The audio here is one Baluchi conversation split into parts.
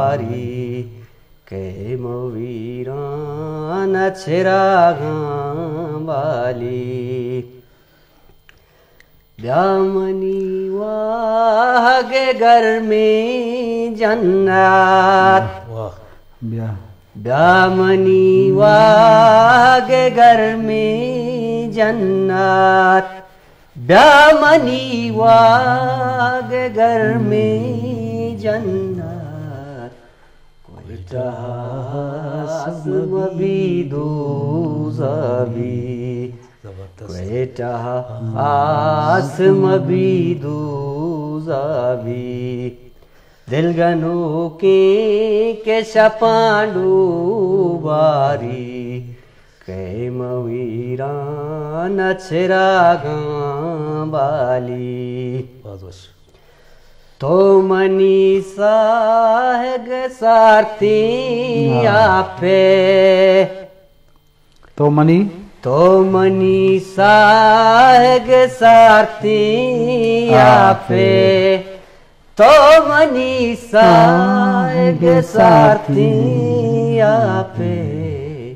باری، کئے مہ ویران چراغاں بالی۔ بیا منی واہگ گرمیں جنت۔ واہ۔ بیا۔ بیا منی واہگ گرمیں جنت۔ بیا منی واہگ گرمیں جنت۔ کوئٹہ آس مبی دوزہ بی۔ زبردست۔ کوئٹہ آس مبی دوزہ بی۔ دل گنوکیں کہ شپاں ڈوباری، کئے مہ ویران چراغاں بالی۔ باز وش۔ تو منی ساہگ سارتیں ہاں۔ آپے۔ تو منی۔ تو منی ساہگ سارتیں آپے۔ آپے۔ تو منی ساہگ سارتیں آپے۔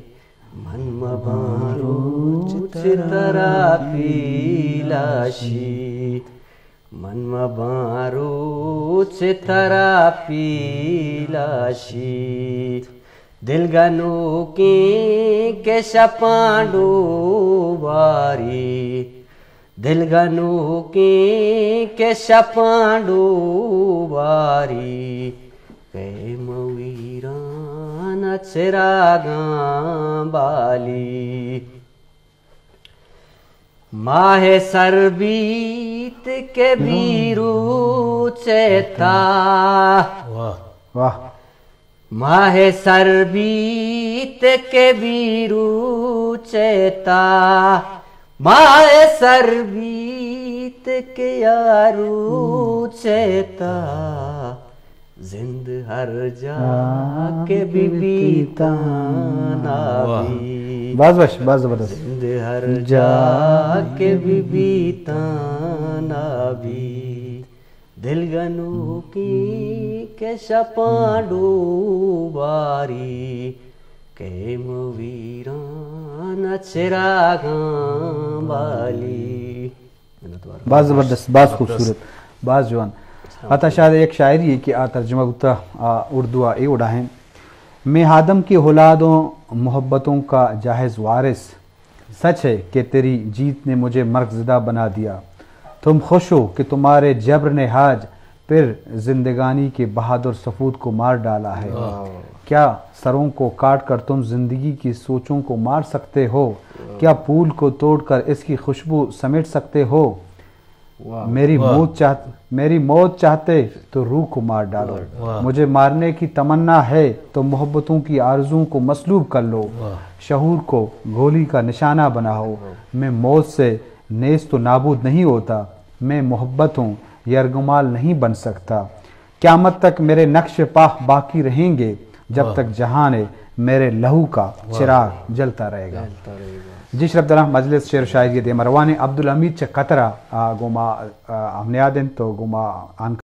من مباں روچ ترا پیلاشی۔ من مباں روچ ترا پیلاشی۔ دل گنوکیں کہ شپاں ڈوباری۔ دل گنوکیں کہ شپاں ڈوباری۔ کئے مہ ویران چراغاں بالی۔ ماہ سر بیت کہ بی روچ تا۔ واہ۔ واہ۔ ماہ سر بیت کہ بی روچ تا۔ ماہ سر بیت کہ یا روچ تا۔ زند ہر جا کہ بی بی تانا واہ۔ بی۔ باز وش، باز زبردست۔ زند ہر جا کہ بی بی تانا بی۔ دل گنوکیں کہ شپاں ڈوباری۔ کئے مہ ویران چراغاں بالی۔ باز زبردست، باز خوبصورت، باز جوان۔ عطا شاد یک شاعری ہے کہ آ ترجمہ بوتا، آ، اردو آ اے وڑا ہیں۔ میں آدم کی اولاد ہوں، محبتوں کا جاہز وارث۔ سچ ہے کہ تیری جیت نے مجھے مرگ زدہ بنا دیا۔ تم خوش ہو کہ تمہارے جبر نے آج پھر زندگانی کے بہادر سپوت کو مار ڈالا ہے۔ واہ۔ کیا سروں کو کاٹ کر تم زندگی کی سوچوں کو مار سکتے ہو؟ واہ۔ کیا پھول کو توڑ کر اس کی خوشبو سمیٹ سکتے ہو؟ واہ۔ میری واہ۔ موت چاہت-، میری موت چاہتے تو روح کو مار ڈالو۔ واہ۔ مجھے مارنے کی تمنا ہے تو محبتوں کی آرزوؤں کو مصلوب کر لو۔ واہ۔ شعور کو گولی کا نشانہ بناؤ۔ واہ۔ میں موت سے نیست و نابود نہیں ہوتا۔ میں محبت ہوں، یرغمال نہیں بن سکتا۔ قیامت تک میرے نقش پا باقی رہیں گے، جب واہ۔ تک جہان ہے میرے لہو کا واہ۔ چراغ جلتا رہے گا۔ جلتا رہے گا۔ جی شرف دراں، مجلس شعر و شاعری دیم روان ایں۔ عبدالحمید چہ قطر ءَ، آ، گوں ما، آ، ہمنیاد انت تو گوں ما آن